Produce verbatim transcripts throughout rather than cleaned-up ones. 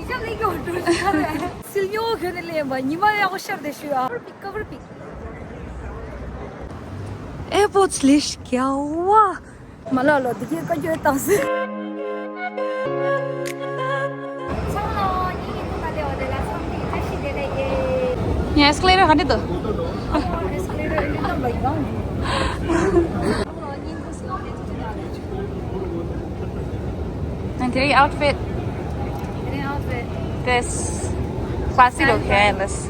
སྐྱབས་ལེགས་ཡོང་འགྲོ་ཞིག་ཁ་རེད། སིལ་ཉོ་གོན་ནས་ལེན་པ་ཉི་མ་ཡག་པོ་ཤར་དེ་ཞུ་ཨ། ཀ་བར་པིག་ཀ་བར་པིག་ཨེ་པོ་ལིཤ་ག་བ། མ་ལ་ལོ་འདི་གའི་བཀའ་འགྱུར་བཏང་ཟེར། ངས་ཨེ་སི་ཀེ་ལེ་ཊར་ག་འདྲ་འདུག་ཨེ་སི་ཀེ་ལེ་ཊར་ཨེ་འདྲ་འདུག And today's outfit. Today's outfit. This classy look, yeah, this.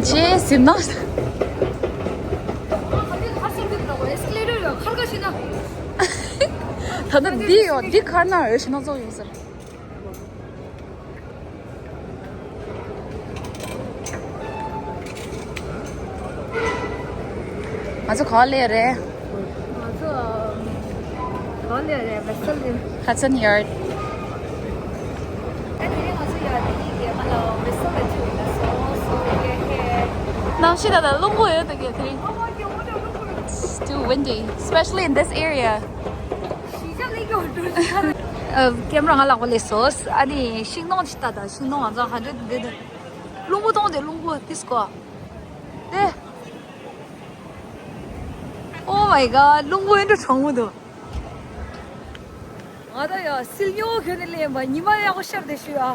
Jeez, you know. ད་ནི་འདི་ཡོད། འདི་ཁར་ན་ཡོད་ཤི་ན་ཚོགས་ཡོང་ཟེར། ང་ཚོ་ག་པར་སླེབས་རེད། ང་ཚོ་ག་པར་སླེབས་རེད། ཝེ་སེལ་ལ། Hudson Yard. ཨ་ནི་ང་ཚོ་ཡར་དེ་ཡིན་གྱི་མ་ལ་ཝེ་སེལ་ལ་ཅིག་ཡིན་ན་སོ་སོ་ཡེ་ཧེ། ནང་ཤི་ད་ད་རླུང་བུ་ཡོད་ད་གི་དེ་རིང་། It's too windy, especially in this area. ཨ། ཀེམ་ར་ང་ལག་པ་ལས་སོ། ཨ་ནི་ཤིང་སྡོང་ཅིག་ལྟ་དང་། ཤིང་སྡོང་ང་ཚོ་ག་འདྲ་འདི་འདི། རླུང་བུ་གཏོང་དེ། རླུང་བུ་དིས་ཀོ་དེ། Oh my god, རླུང་བུ་ཨེ་འདྲ་གྲང་མོ་འདུག་ང་ད་ཡ་སིལ་ཉོ་གོན་ནས་ལེན་པ་ཉི་མ་ཡག་པོ་ཤར་དེ་ཞུ་ཨ།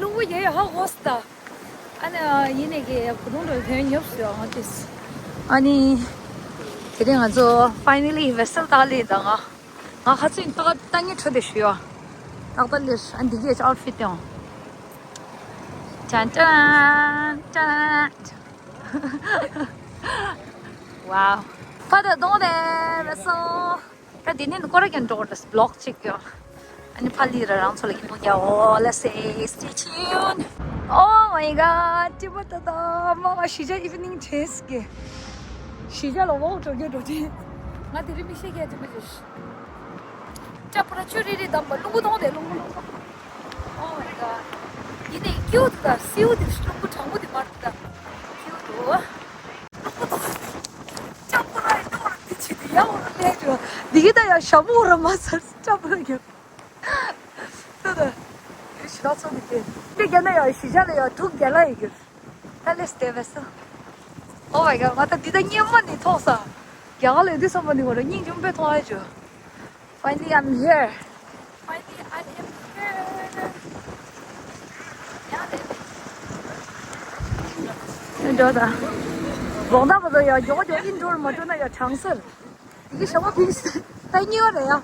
རླུང་བུ་ཡ་ཡ་ཧ་གོ་སི་ད། ཨ་ནི་ཡིན་ནས་གི་བུ་དུང་འགྲོ་དོན་ཉོབ་སུ་ཡོང་ཏིས། ཨ་ནི་དེ་རིང་ང་ཚོ་finally ཝེ་སེལ་ལ་སླེབས་ད། ང་ང་ཁ་ཚིག་ཏག་ཏག་ངས་ཁྲོ་དེ་ཞུ་ཡོ། ཏག་ཏག་ལེ་ཨ་འདི་གས་ཨའུ་ཊི་ཕིཊ་དེ་ཡོང་། ཅན་ཅན་ཅན། Wow. ཕ་ད་དོང་དེ་ཝེ་སེལ། ད་དེ་ནས་ཀོ་ར་གན་འགྲོ་དེ་བི་ལོག་ཅིག་ཡོད། ཨ་ནི་ཕ་ལི་ར་རང་ཚོ་ལ་ཡིན་པོ་རྒྱ་འོ། Let's say stay tuned. Oh my god, ཅི་པ་ད་ད་མ་ང་གཞིས་ཆགས་evening dress གི། གཞིས་ཆགས་ལ་ཝོག་འགྲོ་རྒྱུ་འགྲོ་དེ། ང་དེ་རིང་མི་ཤེས་མཁན་ཅི་པ་ཅི། ཅ་པོ་ར་ཆུ་རི་རི་དམ་པ་རླུང་བུ་གཏོང་དེ་རླུང་བུ་རླུང་བུ། Oh my god. ཡིན་ནའི་ཀིའུ་ཏི་ད་སིའུ་ཏི་རླུང་བུ་གྲང་མོ་དེ་མར་ཏི་ད་ཀིའུ་ཏི། ཅ་པོ་ར་ཡི་ཏོ་ར་དེ་ཆི་དེ་ཡ་འོ་ར་ལས་ཏི་བ་འདི་གི་ད་ཡ་ཞྭ་མོ་ར་མ་ཚར་ཅ་པོ་ར་གྱོ། ད་ད་ཡ་ཞི་ལ་ཚོ་གི་དེ་དེ་རྒྱ་ན་ཡ་ཞི་ཞ་ལ་ཡ་ཐུག་རྒྱ་ལ་ཡི་གི་ད་ལས་སྟེ་བས་སོ། Oh my god. ང་ད་འདི་ད་སྙེ་མ་ནི་ཐོག་ས་རྒྱ་ག་ལ་ཡོད་དུས་ཙམ་པ་ནི་ང་ར་སྙིང་རྗེ་མོ་དཔེ་མཐོང་ཨེ་ཅོ། Finally, I'm here. Finally, I am here. འགྲོ་ད། དགོང་དག་བར་དུ་ཡང་མགྱོགས་མགྱོགས་ཨིན་འགྲོ་མ་འགྲོ་ན་ཡང་གྲང་སོང་། དེ་གི་ཞྭ་མོ་ཕིག་ད་གཉིས་པ་རེད་ཡ།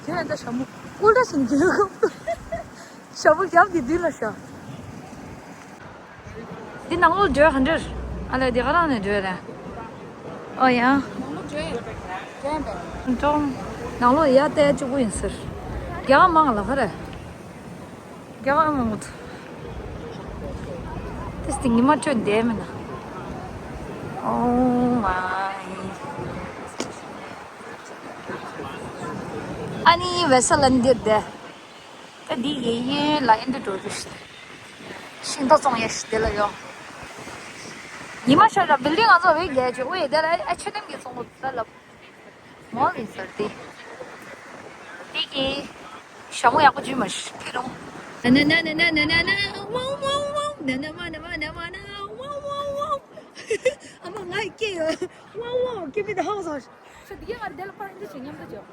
དེ་ཡང་ད་ཞྭ་མོ་ཀུལ་ད་ཞིང་གི་ཞྭ་མོ་རྒྱབ་དེ་དུས་ལ་ཞྭ། འདི་ནང་ལོགས་སྡོད་ག་འདྲ། ཨ་ལས་འདི་ག་རང་ནས་སྡོད་རེད། ཨོ་ཡ། ནང་ལོགས་ཡ་བལྟས་བཅུག་གི་ཡིན་ཟེར། རྒྱ་གར་མང་ལ་ཧ་རེ། རྒྱ་གར་མང་ངོ་། དེ་སྟེང་ཉི་མ་ཁྲོད་འདས་མིན་ན། Oh my. ཨ་ནི་ཝེ་སེལ་ལ་འདིར་བསྡད། ད་འདི་གཡས་གཡོན་ལ་ཨེ་འདྲ་འགྲོ་རྒྱུ་ཞིག་ཤིང་ཏོག་བཙོང་ཡས་ཤིག་དེ་ལ་ཡོང་། ཉི་མ་ཤར་ར་བིལ་ཌིང་ང་ཚོ་བའི་རྒྱལ་ཇོ་ཝེ་དེ་ལ་ཨེ་ཆེ་ནེམ་གྱི་བཙོང་གོ་ད་ལབ། མོལ་ཡིན་ཟེར་ཏེ། འདི་གི་ཞྭ་མོ་ཡག་པོ་ཇུས་མ་ཤི་ཕི་རུང་། ན་ན་ན་ན་ན། ཝའོ་ཝའོ་ཝའོ། ན་ན་མ་ན་མ་ན་མ་ན། ཝའོ་ཝའོ་ཝའོ། ཨ་མ་ང་ཡི་སྐད་ཡོད། ཝའོ་ཝའོ། སྐད་མི་དེ་ཧང་སང་། ཤ་འདི་ག་ང་དེ་ལ་པར་འདི་བྱེད་མཉམ་དུ་བྱོས།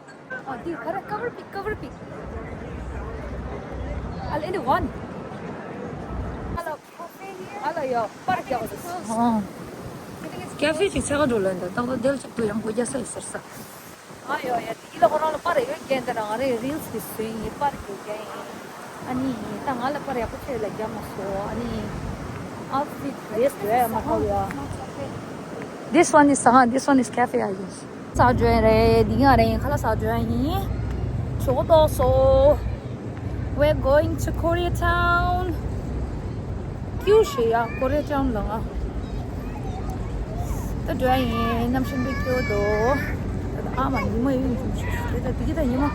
ཨ་འདི་ག་རེ་ཀ་བར་པིག་ཀ་བར་པིག་ཨ་ལ་ཨེ་འདི་ཝན། ཨ་ལ་ཨ་ལ་ཡ་པར་རྒྱག་འདུག་ཨོ། ཀེ་ཧྥེ་ཅིག་འཚོལ་ག་འགྲོ་ལབ་འདུག་ཏག་ཏག་དེ་ལ་ཅིག་ཏུ་ཡང་སྒོ་རྒྱག་ས་ཡོད་ཟེར་ས། ཨ་ཡོ་ཡ་དེ་ལ་ཁོ་རང་ལ་པར་ཡོད་རྒྱན་དེ་རང་ང་རེ་རིལ་སི་གི་བཟོས་ཡིན། པར་རྒྱག་རྒྱན་ཡིན། ཨ་ནི་ད་ང་ལ་པར་ཡག་པོ་ཆེ་ལ་རྒྱག་མ་སོང་། ཨ་ནི་outfit dress དེ་ཡ་མ་ཧ་ལ་ཡ། This one is, uh, this one is cafe, I guess. ས་ཇོན་རེད། འདི་ང་རེད། ཁ་ལག་ས་ཇོན་ཡིན། ཇོ་ཏོ་སོ། We're going to Koreatown. ཀྱུ་ཤི་ཡ་Koreatown ལ་ང་ད་འགྲོ་ཡ་ཡིན། གནམ་གཤིས་དཔེ་སྐྱིད་པོ་འདུག་ཨ་མ་ཉི་མ་ཡོད་འཇུག་ཤི་ཤི་དེ་ད་དེ་གི་ད་ཉི་མ།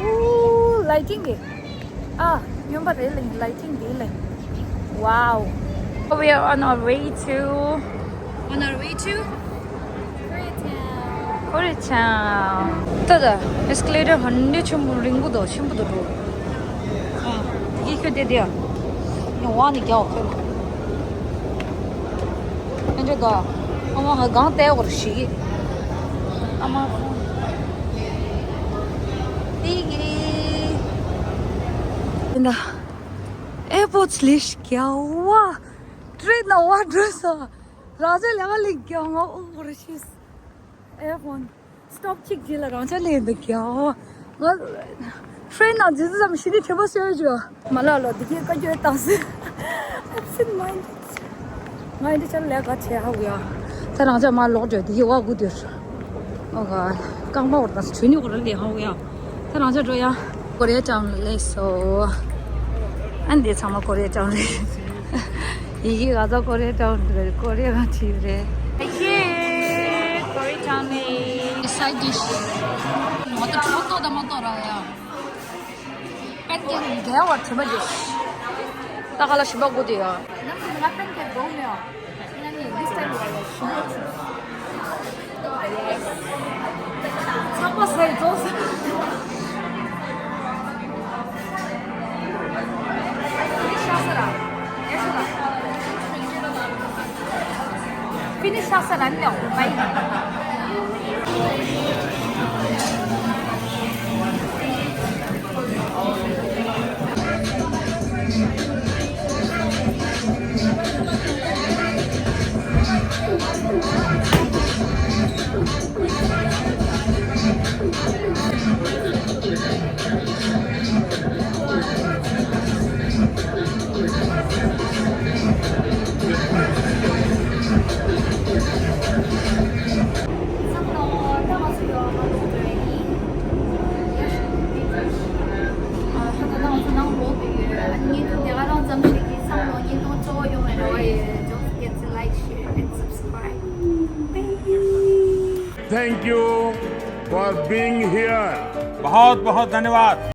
Ooh, lighting གི་ཨ། སྨྱོན་པ་རེད་ལེ། Lighting འདི་ལེ། Wow. We are on our way to, on our way to? Koreatown. ཆ། ད་ད་ཨེ་སི་ཀེ་ལེ་ཊར་ཧན་འདྲ་ཆེན་པོ་རིང་པོ་འདུག་ཆེན་པོ་འདུག་འགྲོ། ཨ། དེ་གི་ཁྱོད་དེ་དེ་ཡ། ཡང་བ་ནི་རྒྱ་བ་ཁོ། ཨེ་འདྲ་ད། ཨ་མ་ང་གང་བལྟས་བར་ཞིག་ཨ་མ། དེ་གི། དེ་འདྲ། ཨེར་པོར་ཊི་ལས་རྒྱ་བ། ཊེ་རེན་ནང་བ་འགྲོ་ས། རང་ཅག་ལས་ཀ་ལས་རྒྱ་ང་ཨོ་བར་ཤིས། ཨེར་ཕོན། སི་ཊོབ་གཅིག་རྗེས་ལ་རང་ཅག་ལས་འདི་རྒྱ་བ། ང་། ཊེ་རེན་ནང་འཛུལ་ཙམ་ཤི་ནི་ཁྱད་པར་སོས་ཅོ། མ་ལ་ལོ་འདི་གའི་བཀའ་བཀྱོན་བཏང་སྲིད། Absent minded། ང་འདི་ཆར་ལས་ཀ་བྱེད་ཧ་གོ་ཡ། ད་རང་ཅག་མ་ལོག་འགྲོ་འདི་གའི་བ་གུ་དུར། ཨོ་ག་རྐང་པ་བར་དང་ཆུ་ནི་བར་ལས་ཧ་གོ་ཡ། ད་རང་ཅག་འགྲོ་ཡ། ཀོ་རི་ཡ་ཊའུན་ལ་སླེབས་སོ། ཨ་འདི་ཚང་མ་ཀོ་རི་ཡ་ཊའུན་རེད། ཡི་གེ་ག་ཚོད་ཀོ་རི་ཡ་ཊའུན་རེད། ཀོ་རི་ཡ་གང་བྲིས་རེད། ཨེ་ཀོ་རི་ཡ་ཊའུན་ནས་སའི་ཌི་ཤི། ང་ད་ཁྲོ་ཏོ་ད་མ་ཏོ་ར་ཡ། པན་ཀེག་རྒྱལ་བ་དྲི་མ་རྗེས། ད་ག་ལ་ཞིམ་པ་དགོས་དེ་ཡ། ནམ་ང་པན་ཀེག་དགོས་མེད་ཨ། ང་ནི་this time ལ་ཡ་ཞིམ་པ་བྱུང་། ཚགས་པ་ཟ་ཡི་ཙོག་ཟ། Finish ཤག་ས་ར། Finish ཤག་ས་ར་ནི་ལེའོ། Bye། Thank you for being here. बहुत बहुत धन्यवाद।